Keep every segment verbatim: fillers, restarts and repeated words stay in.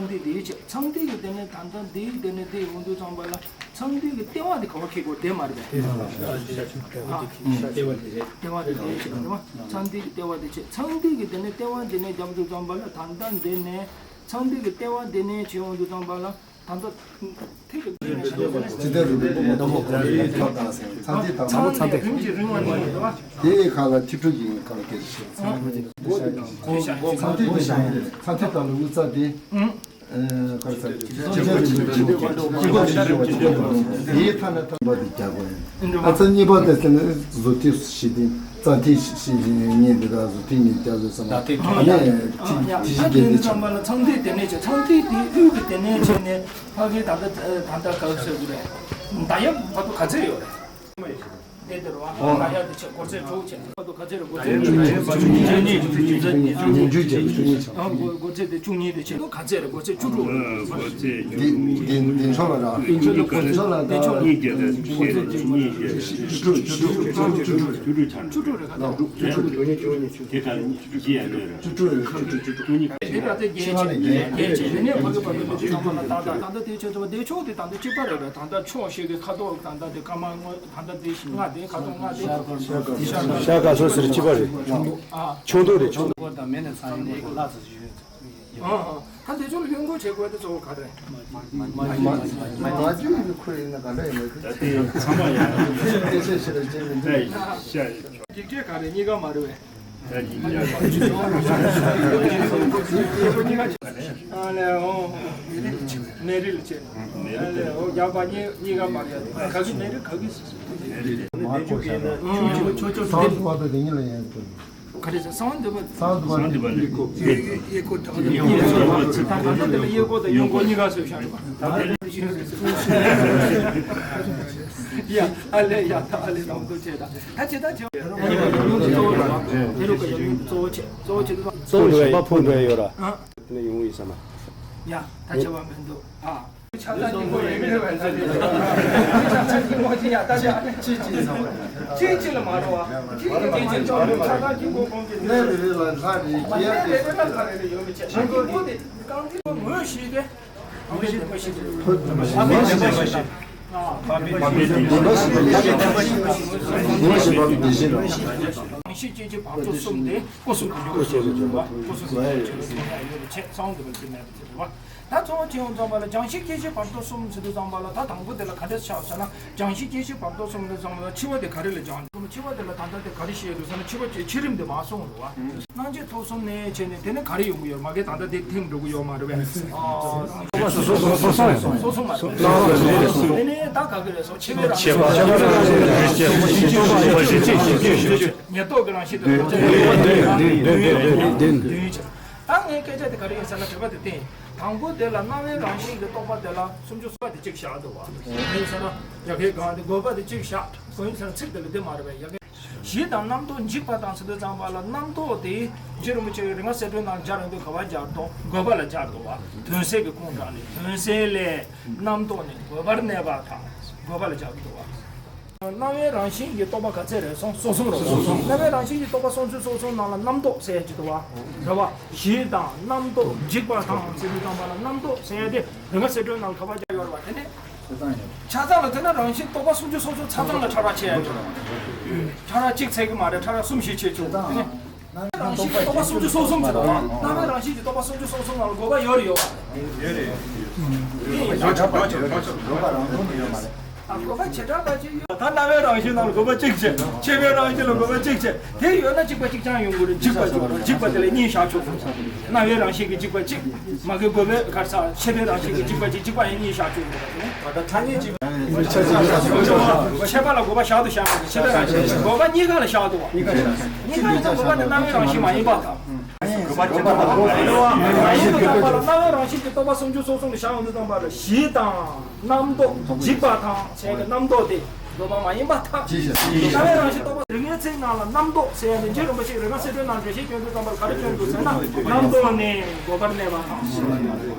ཚངས་ཐིག་དེའི་ཆེད། ཚངས་ཐིག་གི་དེ་ནས་ད་ལྟ་འདིའི་དེ་ནས་དེ་ཡོང་དུས་ཙམ་པ་ལ་ཚངས་ཐིག་གི་ལྟེ་བ་དེ་ག་བ་འཁེལ་དགོས་དེ་མ་རེད་པས། ལྟེ་བ་དེ་དེའི་ཆེད་རེད་བ། ཚངས་ཐིག་གི་ལྟེ་བ་དེའི་ཆེད། ཚངས་ཐིག་གི་དེ་ནས་ལྟེ་བ་དེ་ནས་རྒྱབ་དུས་ཙམ་པ་ལ་ད་ལྟ་འདི་ནས་ཚངས་ཐིག་གི་ལྟེ་བ་དེ་ནས་བྱས་ཡོང་དུས་ཙམ་པ་ལ། ད་ལྟ་ཐིག་གི་ལྟེ་བ་ཇི་ལྟར་རུ་སྒྲུབ་པ་མདོ་མོ་གོང་ལས་ཐོག་དང་ཟེར། ཚངས་ཐིག་དང་མདོ་མོ་ཚངས་ཐིག་རིམ་གྱིས་རིང་བ་ནས་རེད་བ། དེའི་ཁ་ལ་ཐིག་ཕྲུག་གི་ཁ་ལ་སྐད་ཆ་བཤད། ཚངས་ཐིག་གི་ཞིང་ཚངས་ཐིག་དང་ལ་དབུ་རྩ་དེ། ཨ་ག་རེ་ཟེར། དེའི་ཐ་ན་ཐ་པ་དེ་རྒྱག་དགོས་ཡིན། ཨ་རྩ་གཉིས་པ་དེ་ཟེར་ན་ཟུར་ཐིག་བཞི་སྟེ། རྩ་ཐིག་བཞི་སྟེ་གཉིས་འདི་དག་ཟུར་ཐིག་གཉིས་རྒྱག་དགོས་བསམ་ན། ཨ་ནི་ཐིག་ཐིག་བཞི་བརྒྱད་དེ་ཆགས། ཚངས་ཐིག་དེ་ནས་བྱས། ཚངས་ཐིག་དེ་དབུས་ཀྱི་དེ་ནས་བྱས་ནས་ཕ་གི་ད་ལྟ་ད་ལྟ་ག་རེ་ཟེར་དགོས་རེད། མདའ་ཡབ་བར་དུ་ག་ཚད་ཡོད་རེད། དེ་དེ་རུ་ཨ་མདའ་ཡབ་དེ་བྱས་སྒོར་ཚད་དྲུག་བྱས། བར་དུ་ག་ཚད་རེད། སྒོར་ཚད་བཅུ་གཉིས། བཅུ་གཉིས། བཅུ་གཉིས་ཆགས། བཅུ་གཉིས་ཆགས། ཨ་སྒོར་སྒོར་ཚད་དེ་བཅུ་གཉིས་དེ་བྱས། ག་ཚད་རེད། སྒོར་ཚད་བཅུ་དྲུག་སྒོར་ཚད་བཅུ་དྲུག་འདི་འདི་འདི་ཚོ་ལ་ར། འདི་ཚོ་ལ་སྒོར་ཚད་བཅུ་དྲུག་བཅུ་དྲུག་བཅུ་དྲུག་བཅུ་དྲུག་ཆགས། བཅུ་དྲུག་རེད། ག་ཚད་རེད། བཅུ་དྲུག་བཅུ་གཉིས་བཅུ་གཉིས་བཅུ་དྲུག་དེ་ག་ལ་གཅིག་ཡང་ཡོད་རེད། བཅུ་དྲུག་རེད། བཅུ་དྲུག་བཅུ་དྲུག་བཅུ་གཉིས། དེ་ག་ཚད་བརྒྱད་ཆགས། བརྒྱད་ཆགས། དེ་ནས་ཕ་གི་བར་དུ་འདི་ཚོ་ལ་ཏག་ཏག་ད་ལྟ་དེ་ཆོས་ཚོགས་པ་དེ་ཕྱོགས་དེ་ད་ལྟ་གཅིག་པ་རེད་པས། ད་ལྟ་ཕྱོགས་བཞི་གི་ཁ་ཐོག་ད་ལྟ་དེ་སྐར་མ་ལྔ་ད་ལྟ་དེ་ལྔ་དེ་ཁ་ཐོག་ལྔ་དེ་ཤར་ཁ་སོ་ཟེར་གཅིག་པ་རེད། ཨ་ཆུང་དུ་རེད། ཆུང་དུ། ཨ་ཨ། ད་དེ་ཚོ་ལ་སྔོན་འགོག་བྱེད་དགོས་དེ་གཙོ་བོ་ག་རེ། མ་མ་མ་མ་རྒྱུ་ཡི་ཁུར་ཡིན་ན་ག་འདྲ་ཡིན་ན། ད་དེ་ཚང་མ་ཡང་སྐད་ཆ་བཤད་ལ་བྱེད་མི་འདུག་ཡིག་ཆ་ག་རེ་གཉིས་ཀ་མ་རེད་པས། ཨ་ལས་འོ། མེ་རི་ལ་བྱེད། ཨ་ལས་འོ་རྒྱག་པ་གཉིས་གཉིས་ཀ་མ་རེད། ག་གི་མེ་རི་ག་གི་སོ་སོ། མ་གོ་ཤ་ན། ཆོ་ཆོ་ཆོ་ཆོ། ག་རེ་ཟེར། གསང་བ་འདུས་པ། གསང་བ་འདུས་པ་ལ་གོ། ཡེ་ཡེ་ཀོ་ད་ག་ད་ད་ལྟ་ལ་ཡེ་ཀོ་དང་ཡོན་ཀོ་གཉིས་ཀ་བཟོས་བཞག་རེད་པ། ད་ལྟ་ཡ་ཨ་ལེ་ཡ་ད་ཨ་ལེ་དང་དུ་བྱས་ད་ད་བྱས་ད་བྱས། ཡོན་ཀོ་གཙོ་བོ་རེད་པ། དེ་རུ་ཀ་ཡ་ཡོན་གཙོ་བོ་བྱས། གཙོ་བོ་བྱས་ད། གཙོ་བོ་གཞན་པ་ཕུད་པའི་ཡོད་ར། ནས་ཡོང་ཡིན་ས་མ། ཡ་ད་བྱས་པ་མི་འདུག་ཨ། ཆགས་སྡང་གཉིས་པོ་ཡིན་གྱི་རེད་པས། ཆགས་སྡང་གཉིས་པོ་ཅི་ཡང་ལྟ་ཆ་གཅིག་གཅིག་ཡིན་ས་མ་རེད། གཅིག་གཅིག་ལ་མ་རེད་པ། གཅིག་གཅིག་ལ་མ་རེད་པ། ཆགས་སྡང་གཉིས་པོ་གོང་གི་གནས་རེ་རེ་ལ་ལྷ་རེ་རྒྱལ་རེ་རེ་ལ་ལྷ་རེ་རེ་ཡོད་མི་བྱེད། གཉིས་པོ་དེ་རྐང་མཐིལ་ངོས་བཞི་སྟེ། ངོས་བཞི་བདེན་པ་བཞི་སྟེ། ངོས་བཞི་བདེན་པ་བཞི། ངོས་བཞི་བདེན་པ་བཞི། རང་བཞིན་སྐྱེ་མཆེད་བར་དོ་གསུམ་སྟེ་སྐུ་གསུམ་དུ་འགྱུར་བ་བྱེད། སྐུ་གསུམ་དུ་འགྱུར་བ་བྱེད། གསང་བ་འདུས་པ་ལ་སྐྱེ་གནས་པ་དེ་རེད་པ། ད་གཙོ་བོ་ཅི་ཡོང་ཙམ་པ་ལ་སྦྱང་གཞི་སྐྱེ་མཆེད་བར་དོ་གསུམ་ཟེར་དུས་ཙམ་པ་ལ་ད་དང་པོ་དེ་ལ་ག་འདྲ་ཆགས་ཟེར་ན། སྦྱང་གཞི་སྐྱེ་མཆེད་བར་དོ་གསུམ་ཟེར་ཙམ་པ་ལ་འཆི་བ་དེ་ག་རེ་ལ་སྦྱངས་འདུག་འཆི་བ་དེ་ལ་ད་ལྟ་དེ་ག་རེ་བཤད་འདུག་ཟེར་ན། འཆི་བ་འཆི་རིམ་དེ་མར་སོང་རེད་པ། སྣང་མཆེད་ཐོབ་གསུམ་ནས་བྱས་ནས་དེ་ནས་ག་རེ་ཡོང་གི་ཡོད། མ་གི་ད་ལྟ་དེ་ཐེངས་འགྲོ་གི་ཡོད་མ་རེད་པས། སོ་སོ་སོ་སོ་སོ་སོ་སོ་མ་རེད། དེ་ནས་ད་ག་གི་རེད་སོ། འཆི་བའི་རང་བཞིན། ཉེར་བསྡོགས་ཀྱི་རང་བཞིན་དེ་བདུན་བདུན་བདུན་བདུན་བདུན། ད་ངའི་སྐད་ཆ་དེ་ག་རེ་ཡིན་ཟེར་ན། དྲི་བ་དེ་བསྟན། དང་པོ་དེ་ལ་སྣང་བའི་རང་བཞིན་གྱི་རྟོག་པ་དེ་ལ་སུམ་ཅུ་སོ་པ་དེ་གཅིག་བཞག་འདུག་པ། དེ་ཡིན་ཟེར་ན་རྒྱ་སྐད་སྒང་དེ་དགོས་པ་དེ་གཅིག་བཞག་དགོས་ཡིན་ཟེར་ན་ཚིག་དེ་ལ་དེ་མ་རེད་པས། ཡ་གི་གཞི་དང་རྣམ་རྟོག་འཇིག་པ་དང་ཟེར་དུས་ཙམ་པ་ལ་རྣམ་རྟོག་དེ་རྗེ་རིན་པོ་ཆེ་གིས་རིག་སྔགས་གསལ་སྒྲོན་ནང་སྦྱར་ཡོང་དུས་ག་པར་སྦྱར་འདུག་དགོས་པ་ལ་སྦྱར་འདུག་པ། དོན་གསལ་གྱི་ཁུངས་དྲངས་ནས། དོན་གསལ་ལས་རྣམ་རྟོག་ནི་དགོས་པར་གནས་པ་དང་དགོས་པ་ལ་སྦྱར་འདུག་པ། སྣང་བའི་རང་བཞིན་གྱི་རྟོག་པ་ག་ཚད་རེད་སོང་། སོ་གསུམ་རེད་སོང་། སྣང་བའི་རང་བཞིན་གྱི་རྟོག་པ་སུམ་ཅུ་སོ་གསུམ་ནང་ལ་རྣམ་རྟོག་ཟེར་ཡ་ཅིག་འདུག་པ། རེད་པ། གཞི་དང་རྣམ་རྟོག་འཇིག་པ་དང་ཟེར་དུས་ཙམ་པ་ལ་རྣམ་རྟོག་ཟེར་ཡ་དེ་རིག་སྔགས་གསལ་སྒྲོན་ནང་ག་པར་སྦྱར་ཡོད་རེད་པ། དེ་ནས་ཆ་ཚང་ལ་དེ་ན་རང་བཞིན་རྟོག་པ་སུམ་ཅུ་སོ་གསུམ་ཆ་ཚང་ལ་ཕྲ་རགས་ཕྱེ་ཡ་ཅིག་ཕྲ་རགས་གཅིག་ཚད་ཀྱི་མ་རེད། ཕྲ་རགས་གསུམ་བཞི་ཕྱེ་ཆོག་དེ་ནས་རང་བཞིན་གྱི་རྟོག་པ་སུམ་ཅུ་སོ་གསུམ་ཟེར་བ། སྣང་བའི་རང་བཞིན་གྱི་རྟོག་པ་སུམ་ཅུ་སོ་གསུམ་ནང་ལ་དགོས་པ་ཡོད་རེད་ཡོད་པ་རེད། ཡོད་རེད། དགོས་པ་བྱེ་བྲག་པ་ཅིག་ཡོད་མ་རེད། ད་སྣང་བའི་རང་བཞིན་ནང་ལ་དགོས་པ་གཅིག་བྱས། མཆེད་པའི་རང་བཞིན་ལ་དགོས་པ་གཅིག་བྱས། དེ་ཡོད་ན་གཅིག་པ་གཅིག་རྐྱང་ཡོང་དགོས་རེད། འཇིག་པ་གཅིག་རེད། འཇིག་པ་དེ་ལ་གཉིས་བཞག་ཆོག་སྣང་བའི་རང་བཞིན་གྱི་འཇིག་པ་གཅིག་མ་གི་དགོས་པའི་གར་ས་མཆེད་པའི་རང་བཞིན་གྱི་འཇིག་པ་གཅིག་འཇིག་པ་ཡང་གཉིས་བཞག་ཆོག་གི་རེད། ད་ལྟ་ཐ་སྙད་གཅིག་མཆེད་པ་ལ་དགོས་པ་བཞག་ཏུ་བཞག་མ་གི་མཆེད་པའི་རང་བཞིན་དགོས་པ་གཉིས་ཀ་ལ་བཞག་འདུག་པ། གཉིས་ཀ་ལ་བཞག་གཉིས་ཀ་ལ་དགོས་པ་དེ་སྣང་བའི་རང་བཞིན་མ་ཡིན་པ་དང་། མ་ཡིན་པ་དང་པ་ལ་སྣང་བའི་རང་བཞིན་གྱི་རྟོག་པ་སུམ་ཅུ་སོ་གསུམ་ལ་བཞག་ཡོང་དུས་ཙམ་པ་ལ་གཞི་དང་རྣམ་རྟོག་འཇིག་པ་དང་ཟེར་ཡ་གི་རྣམ་རྟོག་དེ་དགོས་པ་མ་ཡིན་པར་ཐལ། སྣང་བའི་རང་བཞིན་རྟོག་པ་རིག་གནས་ཚིག་ནང་ལ་རྣམ་རྟོག་ཟེར་ཡ་དེ་རྗེ་རིན་པོ་ཆེས་རིག་སྔགས་གསལ་སྒྲོན་ནང་འགྲེལ་བཤད་སྐྱོན་དུས་ཙམ་པར་ག་རེ་སྐྱོན་འདུག་ཟེར་ན། རྣམ་རྟོག་ནི་དགོས་པར་གནས་པ་དང་།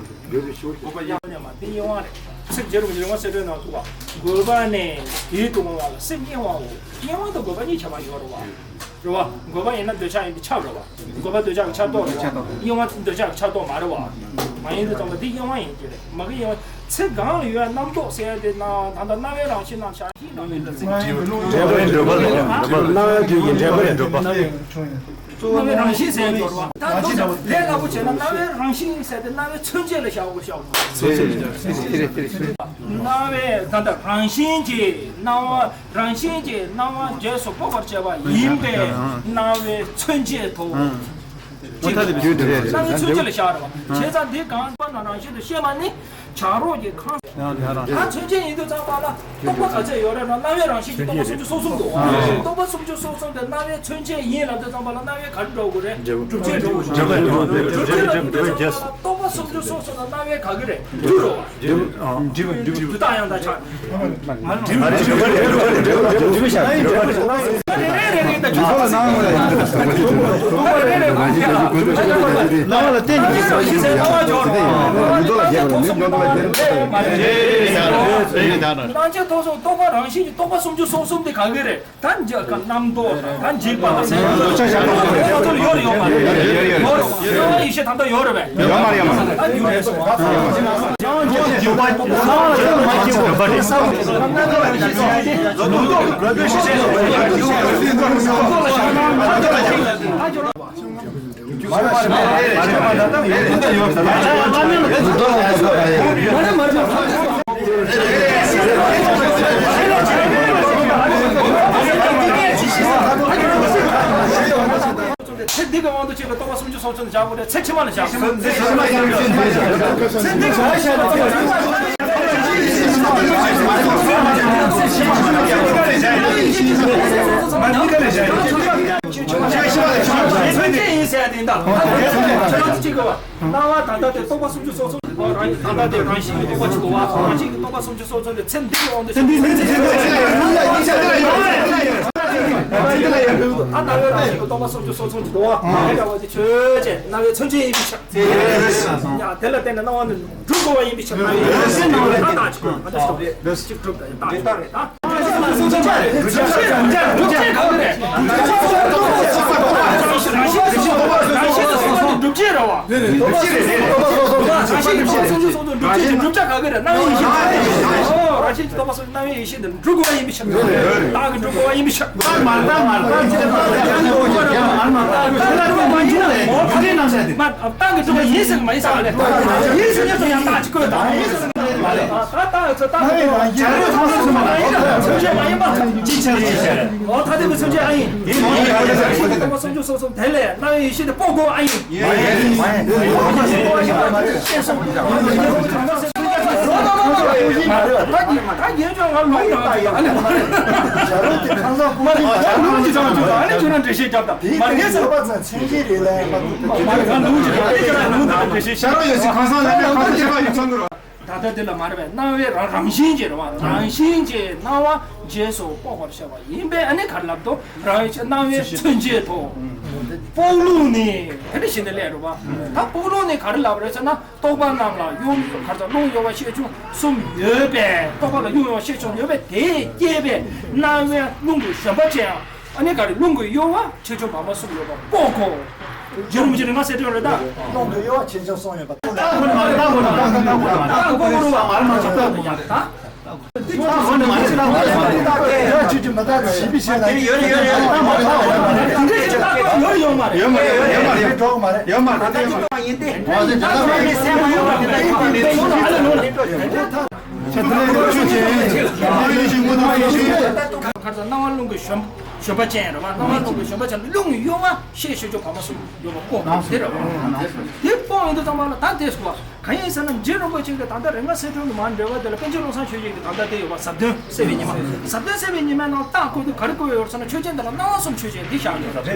དགོས་པ་ཡང་གནས་མ་དེ་དབྱེ་བ་རེད། ཚིག་རྗེ་རིན་པོ་ཆེས་རིག་སྔགས་གསལ་སྒྲོན་ནང་བཙུགས་པ། དགོས་པ་ནི་དེའི་སྟོང་པ་ལ་སེམས་དབྱེ་བའོ། དབྱེ་བ་དང་དགོས་པ་གཉིས་ཁྱད་པར་ཡོད་རེད་བ། རེད་བ། དགོས་པ་ཡིན་ན་འདོད་ཆགས་ཡིན་པས་ཁྱབ་རེད་བ། དགོས་པ་འདོད་ཆགས་ཀྱི་ཆགས་རྟོག་རེད་བ། དབྱེ་བ་འདོད་ཆགས་ཀྱི་ཆགས་རྟོག་མ་རེད་བ། མ་ཡིན་དུ་ཙམ་པ་འདི་དབྱེ་བ་ཡིན་གྱི་རེད། མ་གི་དབྱེ་བ་ཚེ་གང་ལ་ཡོད་རྣམ་རྟོག་ཟེར་ཡ་དེ་ན་ད་ལྟ་རྣ་བའི་རང་བཞིན་རྣམ་གཞག་ཡིན་ན། འབྲེལ་བའི་འགྲོས་པ་ལ་འགྲོས་པ། རྣ་བའི་དུས་ཀྱི་འབྲེལ་པ་ལས་འགྲོས་པ། རྣ་བའི་རང་བཞིན་ཟེར་ཡ་འགྲོ་བ། ད་འདུག་ལས་སླ་པོ་བྱས་ན་རྣ་བའི་རང་བཞིན་ཟེར་ཏེ་རྣ་བའི་མཚོན་བྱེད་ལ་བཞག་དགོས་བཞག་དགོས། རྣ་བའི་ད་ལྟ་རང་བཞིན་གྱིས་རྣ་བ། རང་བཞིན་གྱིས་རྣ་བ་རྗེས་སུ་དཔོག་པར་བྱེད་པ་ཡིན་པས་རྣ་བའི་མཚོན་བྱེད་དོ། ཅིག་རྣ་བའི་མཚོན་བྱེད་ལ་བཞག་རེད་བ། བྱས་ཙང་འདི་གང་པ་ན་རང་བཞིན་དུ་ཤེས་པ་ནི་བྱ་རོག་གི་ཁང་། ད་མཚོན་བྱེད་ཡིན་དུས་ཙམ་པ་ལ་རྟོག་པ་ག་ཚད་ཡོད་རེད་ན། རྣ་བའི་རང་བཞིན་གྱི་རྟོག་པ་སུམ་ཅུ་སོ་གསུམ་འདུག་རྟོག་པ་སུམ་ཅུ་སོ་གསུམ་དེ་རྣ་བའི་མཚོན་བྱེད་ཡིན་ལབ་དུས་ཙམ་པ་ལ་རྣ་བའི་ག་རེ་འགྲོ་དགོས་རེད། སྒྲུབ་བྱེད་འགྲོ་དགོས་རེད། སྒྲུབ་བྱེད་ལ་དུས་ཙམ་པ་ལ་རྟོག་པ་སུམ་ཅུ་སོ་གསུམ་ལ་རྣ་བའི་ག་གི་རེད། འགྲོ་རོགས། སྒྲུབ་སྟངས་ཡང་དག་ཆགས། སྣང་མཆེད་ཐོབ་སོང་རྟོག་པ་རང་བཞིན་གྱི་རྟོག་པ་སུམ་ཅུ་སོ་གསུམ་དེ་ག་གི་རེད། ད་འཇིག་ག་རྣམ་རྟོག་དང་འཇིག་པ་དང་སེམས་ལ་ཡོད་རེད་ཡོད་མ་རེད། ཡོད་རེད། ཡོད་རེད། ཡིད་ཤེས་ད་ལྟ་ཡོད་རེད་པས། ཡོད་མ་རེད། ཡོད་མ་རེད། ད་འགྱུར་རེད་སོང་། ཚེ་འདི་གི་དབང་དུ་བྱས་པའི་རྟོག་པ་སུམ་ཅུ་སོ་གསུམ་བཞག་དགོས་རེད། ཚེ་ཕྱི་མ་ལ་བཞག་དགོས། ཚེ་འདི་གི་བཞག་ན་ཚེ་ཕྱི་མ་ལ་བཞག་དགོས། མཚོན་བྱེད་ཡིན་ཟེར་ཡ་དེ་ཡིན་ད། ཁྱོད་རང་ཚོ་གཅིག་གི་བ། སྣང་བ་ད་ལྟ་དེ་རྟོག་པ་སུམ་ཅུ་སོ་གསུམ་དེ་ད་ལྟ་དེ་རང་བཞིན་གྱི་རྟོག་པ་གཅིག་འདུག་བ། རང་བཞིན་གྱི་རྟོག་པ་སུམ་ཅུ་སོ་གསུམ་དེ་ཚེ་འདི་གི་དབང་དུ་ཚེ་འདི་ཚེ་འདི་ཚེ་འདི་ད་ལྟ་བའི་རང་བཞིན་གྱི་རྟོག་པ་སུམ་ཅུ་སོ་གསུམ་གཅིག་འདུག་བ། དེ་འདྲ་བ་དེ་ཆོས་ཅན། རྣ་བའི་མཚོན་བྱེད་ཡིན་པའི་ཕྱིར། ཡང་དེ་ལ་བརྟེན་ནས་སྣང་བ་ནི་འགྲུབ་དགོས་པ་ཡིན་པའི་ཕྱིར། རྣ་བའི་རང་བཞིན་ནང་ལ་ད་ལྟ་གཅིག་གོ་ད་ལྟ་གཅིག་གྲུབ་ད་ལྟ་རེད་ད། སྒྲུབ་བྱེད་རེད་བ། སྒྲུབ་བྱེད་རེད་བ། སྒྲུབ་བྱེད་ག་གི་རེད། རྣ་བའི་ཡེ་ཤེས་རེད། རང་བཞིན་གྱི་རྟོག་པ་སོགས་རྣ་བའི་ཡེ་ཤེས་འདི་འགྲུབ་དགོས་པ་ཡིན་པའི་ཕྱིར། བདག་གིས་འགྲུབ་དགོས་པ་ཡིན་པའི་ཕྱིར། མ་རེད་ད་མ་རེད་ད། ཅི་ལྟར་བདག་གིས་འགྲུབ་དགོས་པ་ཡིན་ཟེར་གི་མ་ཡིན་ས་རེད། ཡིན་ཟེར་ན་ཡང་བདག་ཅིག་བཀོད་དང་། ཡིན་ཟེར་ན་ཡང་བདག་ཅིག་བཀོད་དང་། ད་བདག་ཚོ་བདག་ཚོ་བྱ་རོག་ཚང་ཚང་མ་ཡིན་ན་མཚོན་བྱེད་མ་ཡིན་པ་ཅི་ཆ་རེད་ཟེར། འོ་ད་དེ་མི་མཚོན་བྱེད་ཨ་ཡིན། དེ་མ་ཡིན། རྟོག་པ་སུམ་ཅུ་སོ་གསུམ་དེ་ལས་རྣ་བའི་ཡེ་ཤེས་དེ་དཔོག་དགོས་ཨ་ཡིན། མ་ཡིན། མ་ཡིན། ད་ཉན་ཆོག་ང་ལུང་དང་ཨ་ནི་ལུང་གི་ཚང་ཆུ་ཨ་ནི་ཁྱོད་རང་འགྲེལ་བཤད་རྒྱབ་དང་མ་ངེས་ཟེར། མ་ང་ལུང་གི་ཚང་ཁྱོད་རང་ལུང་དང་འགྲེལ་བཤད་ཤ་རོ་ཡོད་སྲིད་གང་ཟག་ལ་ནི་གང་ཟག་ཤ་རོ་ཡོད་ཚང་གི་རོ། ད་ལྟ་འདི་ལ་མ་རེད་པས། རྣ་བའི་རང་རང་བཞིན་གྱིས་རེད་བ། རང་བཞིན་གྱིས་རྣ་བ་རྗེས་སུ་དཔོག་པར་བྱ་བ་ཡིན་པས། ཨ་ནི་ག་རེ་ལབ་འདུག་རང་རྣ་བའི་མཚོན་བྱེད་དོ། དཔོག་ལུགས་ནི་དེ་འདྲ་བྱས་ནས་སླེབས་རེད་བ། ད་དཔོག་ལུགས་ནི་ག་རེ་ལབ་རེད་ཟེར་ན། རྟོག་པ་རྣམས་ལ་གཡུང་ག་རེ་ཟེར་རླུང་གཡོ་བ་ཤས་ཆུང་གསུམ་ཡོད་པས། རྟོག་པ་ལ་གཡུང་གཡོ་བ་ཤས་ཆུང་ཡོད་པས། དེས་བསྐྱེད་པའི་རྣ་བའི་རླུང་གི་བཞོན་པ་ཅན། ཨ་ནི་ག་རེ་རླུང་གི་གཡོ་བ་ཆེ་ཆུང་བར་མ་གསུམ་ཡོད་པ་དཔོག་གོ། རྗེ་རིན་པོ་ཆེ་ནས་ང་ཟེར་དྲན་རེད་ད། རླུང་གི་གཡོ་བ་ཆེ་ཆུང་གསུམ་ཡོད་པ་དཔོག་གོ། ད་དཔོག་གོ་རུང་བ་མ་རེད་མ་ཆགས་ད། ད་ཡོད་ཡོད་ཡོད་ཡོད་མ་རེད། ཡོད་མ་རེད། ཡོད་མ་རེད། ཡོད་མ་རེད། ཡོད་མ་རེད། ཡོད་མ་རེད། ཡོད་མ་རེད། ཡིན་ཏེ། ད་ད་ཡོད་ཡོད་མ་རེད། ཡོད་མ་རེད། ད་ད་ཡོད་མ་རེད། ཁ་སང་སྣང་བ་རླུང་གི་བཞོན་བཞོན་པ་ཅན་རེད་བ། སྣང་བ་རླུང་གི་བཞོན་པ་ཅན་རླུང་གི་གཡོ་བ་ཤས་ཆེ་ཆུང་བར་མ་གསུམ་ཡོད་པ་དཔོག་དེ་རེད་བ། དེ་དཔོག་ཡོང་དུས་ཙམ་པ་ལ་ད་དེ་སྐོར་གང་ཡིན་ཟེར་ན། རྗེ་རིན་པོ་ཆེ་གིས་ད་ལྟ་རེ་ལྔ་གསལ་སྒྲོན་གྱི་མར་འགྲེལ་པ་དེ་ལ་པཎ་ཆེན་ཀློང་གསལ་ཆོས་རྒྱལ་གྱི་ད་ལྟ་དེ་ཡོད་པ་ཟབ་དོན་གསལ་བའི་ཉི་མ། ཟབ་དོན་གསལ་བའི་ཉི་མའི་ནང་རྟགས་བཀོད་དུས་ག་རེ་བཀོད་ཡོད་ཟེར་ན། ཆོས་ཅན་དེ་ལ་སྣང་བ་གསུམ་ཆོས་ཅན་འདི་བཞག་ནས་རེད་བ། སྣང་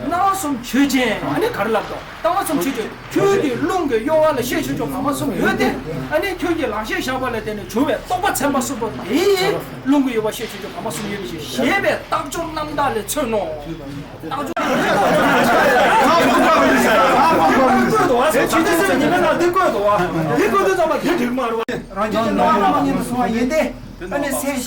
བ་གསུམ་ཆོས་ཅན་ཨ་ནི་ག་རེ་ལབ་དོ། སྣང་བ་གསུམ་ཆོས་ཅན། ཁྱོད་ཀྱི་རླུང་གི་གཡོ་བ་ལ་ཤས་ཆེ་ཆུང་བར་མ་གསུམ་ཡོད་དེ། ཨ་ནི་ཁྱོད་ཀྱིས་ལག་ཤེས་བཞག་པ་ལ་བརྟེན་ནས་བྱུང་བའི་རྟོག་པ་མཚན་མ་གསུམ་པོ་དེའི་རླུང་གི་གཡོ་བ་ཤས་ཆེ་ཆུང་བར་མ་གསུམ་ཡོད་པའི་ཕྱིར་ཞེས་པའི་རྟགས་སྦྱོར་རྣམ་དག་ལས་མཚོན་ནོ། རྟགས་སྦྱོར་བཀོད་འདུག་བ། ཟེར་ཆོས་ཅན་གསལ་བའི་ཉི་མའི་ནང་འདི་བཀོད་འདུག་བ། འདི་བཀོད་དུས་ཙམ་པ་འདི་འགྲིག་མ་རེད་བ། རང་རྒྱལ་གྱི་སྣང་བ་རྣམ་གཉིས་སུ་སོང་བ་ཡིན་ཏེ། ཨ་ནི་སེམས།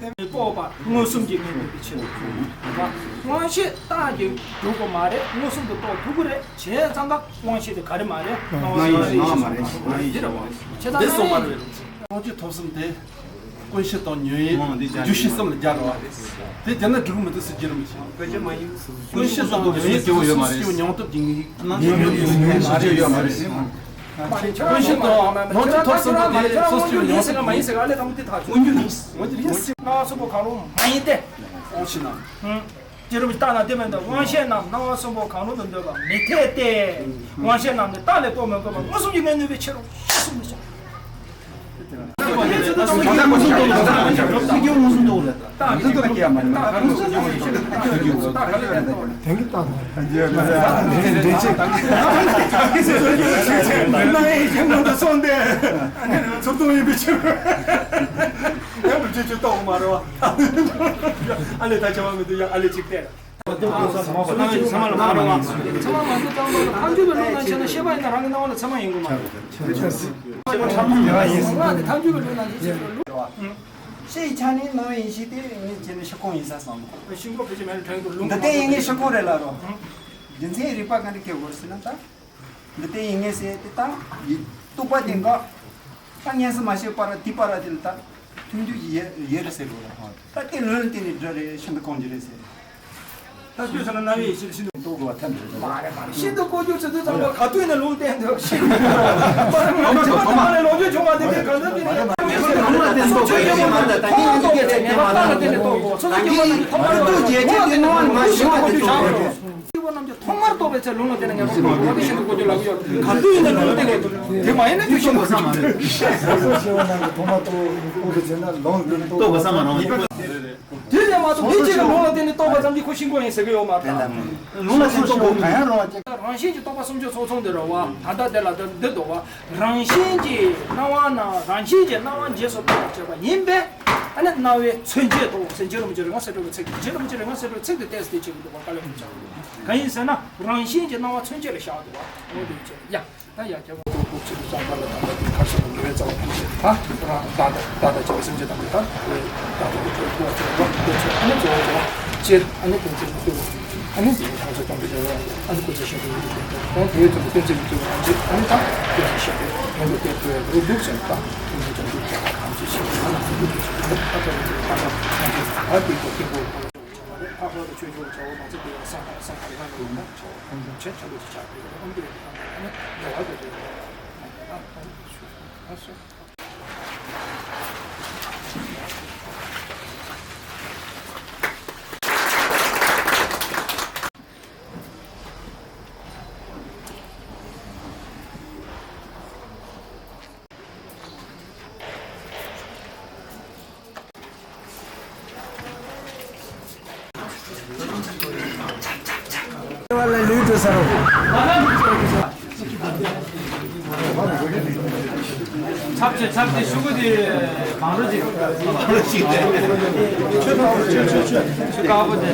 དེ་དེ་སྤོབས་པ་མངོན་སུམ་གྱིས་ངེས་ནུས་པའི་ཕྱིར། དབང་ཤེས་རྟགས་ཀྱིས་སྒྲུབ་པ་མ་རེད། མངོན་སུམ་དུ་རྟོགས་ཐུབ་ཀྱི་རེད། བྱས་ཙང་ཀ་དབང་ཤེས་དེ་ག་རེ་མ་རེད། སྣང་བ་སྣང་བ་མ་རེད། འདི་རེད་བ། བྱས་ཙང་འདི་སོང་བ་རེད། སྣང་བ་ཐོབ་བསམ་དེ། ཀུན་ཤེས་དང་ཉོན་ཡིད་འོ་འདི་བརྒྱ་རྒྱུ་ཤེས་གསུམ་ལ་སྦྱར་བ་རེད། དེ་བརྒྱབ་ན་འགྲིག་མི་འདུག་ཟེར་རྒྱུ་རེད་མི་བྱེད། ཀུན་ཤེས་དང་ཉོན་ཡིད་ཀྱི་སོ་སོའི་སྐྱེ་བོ་ཡོད་མ་རེད། སོ་སོའི་སྐྱེ་བོ་མྱོང་ཐབས་ཀྱི་ངེས་ཡིན་མ་རེད། ཡོད་མ་རེད། ཀུན་ཤེས་དང་སྣང་བ་ཐོབ་བསམ་དེ་སོ་སོའི་སྐྱེ་བོ་མྱོང་ཐབས་ཀྱི་ངེས་ཡིན། འོ་འདི་ཡིན། སྣང་བ་གསུམ་པོ་གང་རུང་མ་ཡིན་ཏེ། འོ་ཕྱིར་ན། སྐྱེས་རབས་ཀྱི་རྟགས་རྣམས་དེ་མིན་ཏེ། དབང་ཤེས་རྣམས་སྣང་བ་གསུམ་པོ་གང་རུང་དུ་འདོད་པ་མི་འཐད་དེ། དབང་ཤེས་རྣམས་ནི་རྟགས་ལས་རྟོགས་མི་དགོས་པར་མངོན་སུམ་གྱིས་ངེས་ནུས་པའི་ཕྱིར་རོ། ཞེས་གསུངས་ནས། ཚུར་གཏོང་ཡིན་པའི་ཕྱིར། ཡང་བུ་ཆེ་ཆུ་གཏོང་མ་རེད་བ། ཨ་ལས་ད་བྱ་བ་མི་འདུག་ཡ། ཨ་ལས་ཅིག་བལྟས། ཚང་མ་ལ་མ་རེད་བ། ཚང་མ་མ་རེད། ཚང་མ་མ་རེད། ཚང་མ་ལ་ཐལ་འགྱུར་བའི་བློ་ནང་བྱས་ན་ཤེས་པ་ཡིན་ན་རང་གི་སྣང་བ་ལ་ཚད་མ་ཡིན་དགོས་མ་རེད། ཚད་མ་ཡིན། ཚང་མ་དེ་ཐལ་འགྱུར་བའི་བློ་ནང་བྱས་ན་ཤེས་པ་ལུགས། ཤེས་ཡི་ཆ་ནས་སྣང་བའི་ཡེ་ཤེས་དེ་ངས་བྱས་ན་ཤེས་ཁོང་ཡིན་ས་བསམ། ཤིང་ཕོ་ཕལ་ཆེར་མེད་ལ་དྲན་གྱི་འདུག་འདི་ལྟའི་ཡིན་ངེས་ཤེས་ཁོང་རེད་ལ་རོ། རྒྱུ་མཚན་རིགས་པ་ག་འདྲ་སྐྱེ་དགོས་ཟེར་ན་ད། འདི་ལྟའི་ཡིན་ངེས་ཟེར་དེ་ད་ཡིན་རྟོག་པ་དེ་འགག་ད་ངན་སོང་མ་ཤེས་པ་ར་དེ་པ་ར་དེ་ལ་ད་མཐུན་འཇུག་ཡེ་ཡེ་རེད་ཟེར་དགོས་ར། ད་དེ་ལོན་དེ་ནི་འདྲ་རེད། ཤིན་ཏུ་གང་ཅི་རེད་ཟེར། ད་ལྟོས་ས་ན་རྣ་བའི་ཡེ་ཤེས་ཤིན་ཏུ་རྟོགས་དགོས་པ་ཐབས་མེད་རེད། མ་རེད་མ་རེད། ཤིན་ཏུ་ལྐོག་གྱུར་ཟེར་དུས་ཙམ་པ་ག་དུས་ནས་ལུང་བསྟན་འདུག་ཤིན་ཏུ་ལོ་རྒྱུས་བྱུང་བ་དེ་གའི་གང་འདྲ་དེ་ནས་ལུང་ལ་བསྟན་ཏོ་གོ་ཡེ་མ་ད་ད་ངས་འདི་གའི་ཚད་མེད་མ་ད་ད་ངས་འདི་གའི་ཚད་མེད་མ་ད་ད་ངས་ཐོག་མར་ཐུགས་རྗེ་ཆེ་དེ་སྣང་བ་མ་ཞིག་མ་དེ་ཆོག་རེད། ཐོག་མར་རྟོགས་པའི་ཚེ་ལུང་ལ་བརྟེན་ནས་ངེས་པར་རྟོགས་དགོས་པ་དེ་ཤིན་ཏུ་གོ་རྒྱུ་ལག་ཡོད། ག་དུས་ཡིན་ན་ལུང་ལ་བརྟེན་དགོས། དེ་མ་ཡིན་ན་རྒྱུ་ཤེས་དགོས་ས་མ་རེད། སོ་སོ་སྐྱེ་བོ་རྣམས་ཀྱིས་ཐོག་མར་རྟོགས་རྟོགས་པའི་ཚེ་ན་ལུང་ལ་བརྟེན་ནས་རྟོགས་དགོས་ས་མ་རེད། དེ་ལས་མ་གཏོགས་མི་གཅིག་གིས་ལུང་ལ་བརྟེན་ནས་རྟོགས་པ་ཙམ་གྱིས་ཁོ་ཤིན་ཏུ་ཡིན་ཟེར་གྱི་ཡོད་མ་རེད། ལུང་ལ་བརྟེན་རྟོགས་དགོས་གང་ཡང་རུང་བ་སྐྱེ། རང་བཞིན་གྱིས་རྟོགས་པ་སུམ་ཅུ་ཚོགས་མཚུངས་དེ་རེད་བ། ད་ལྟ་དེ་ལ་དེ་འདི་འདུག་བ། རང་བཞིན་གྱིས་སྣང་བ་ན་རང་བཞིན་གྱིས་སྣང་བ་རྗེས་སུ་རྟོགས་པར་བྱེད་པ་ཡིན་པས། ཨ་ནི་རྣ་བའི་མཚོན་བྱེད་དོ་ཟེར། རྗེ་རིན་པོ་ཆེ་རིང་བསྲེལ་འགྲོ་བའི་ཚིག་རྗེ་རིན་པོ་ཆེ་རིང་བསྲེལ་འགྲོ་བའི་ཚིག་དེ་ཏོག་ཙམ་དེ་བྱེད་ཀྱི་འདུག་བ། བཀའ་ལས་ཁུངས་ཆགས་འདུག་གང་ཡིན་ཟེར་ན་རང་བཞིན་གྱིས་སྣང་བ་མཚོན་བྱེད་ལ་བཞག་འདུག་བ། འོ་དེ་བྱས་ཡ། ད་ཡ་རྒྱལ་བ་ཐོག་ཕུག་ཚིག་གསར་པ་ལ་དམ་པ་དེ་ཁ་ཤས་ཀྱི་དགེ་བའི་རྩ་བ་ཐམས་ཅད་ད་རང་བདག་དང་བདག་དང་བཅས་པའི་སེམས་ཅན་ཐམས་ཅད་ད་བདག་ཐོག་ཏུ་གྲོལ་དགོས་པ་ཚོ་ལ་ཐོག་ཚོ་ཨ་ནི་གཙོ་བོ་ཅིར་ཨ་ནི་དོན་ཚན་དུ་ཨ་ནི་འདི་ནི་ཐམས་ཅད་སྟོང་པའི་རྒྱལ་བ་ཨ་ནི་སྐུ་ཚེ་ཞབས་པད་ཡུན་གྱི་བརྟན་དང་དེའི་ཚོགས་དོན་ཚན་གྱི་གཙོ་བོ་ཨ་ནི་ད་སྐུ་ཚེ་ཞབས་པད་ཡོན་དུ་བརྟན་དགོས་ཡ་འདུག་ཟེར་ད་དོན་ཚན་ཅན་དུ་ཐམས་ཅད་ཞིག་ཨ་ནི་སྐུ་ཚེ་ཞབས་པད་ཨ་ནི་ད་ད་ད་ད་དེ་ཚོ་སྐྱེ་བོ་ལྷག་པར་དུ་ཆོས་སྐྱོང་བྱ་བ་མ་ཚིག་པའི་ས་ས་ཁ་ལ་ཡོད་ན་ཆོག་ཆེན་ཆེན་པོ་ཅིག་ཆགས་པའི་ཨོམ་དེ་ཨ་ནི་འགྲོ་བ་དེ་རེད། ཨ་ཨ་ཨ་ཨ་ལ་ལུས་དུ་ཟ་རོ། ཚབ་ཆེ་ཚབ་ཆེ་ཤུ་གུ་དེ་གང་རུ་ཅིག་གང་རུ་ཅིག་ཆུ་དཀར་པོ་དེ།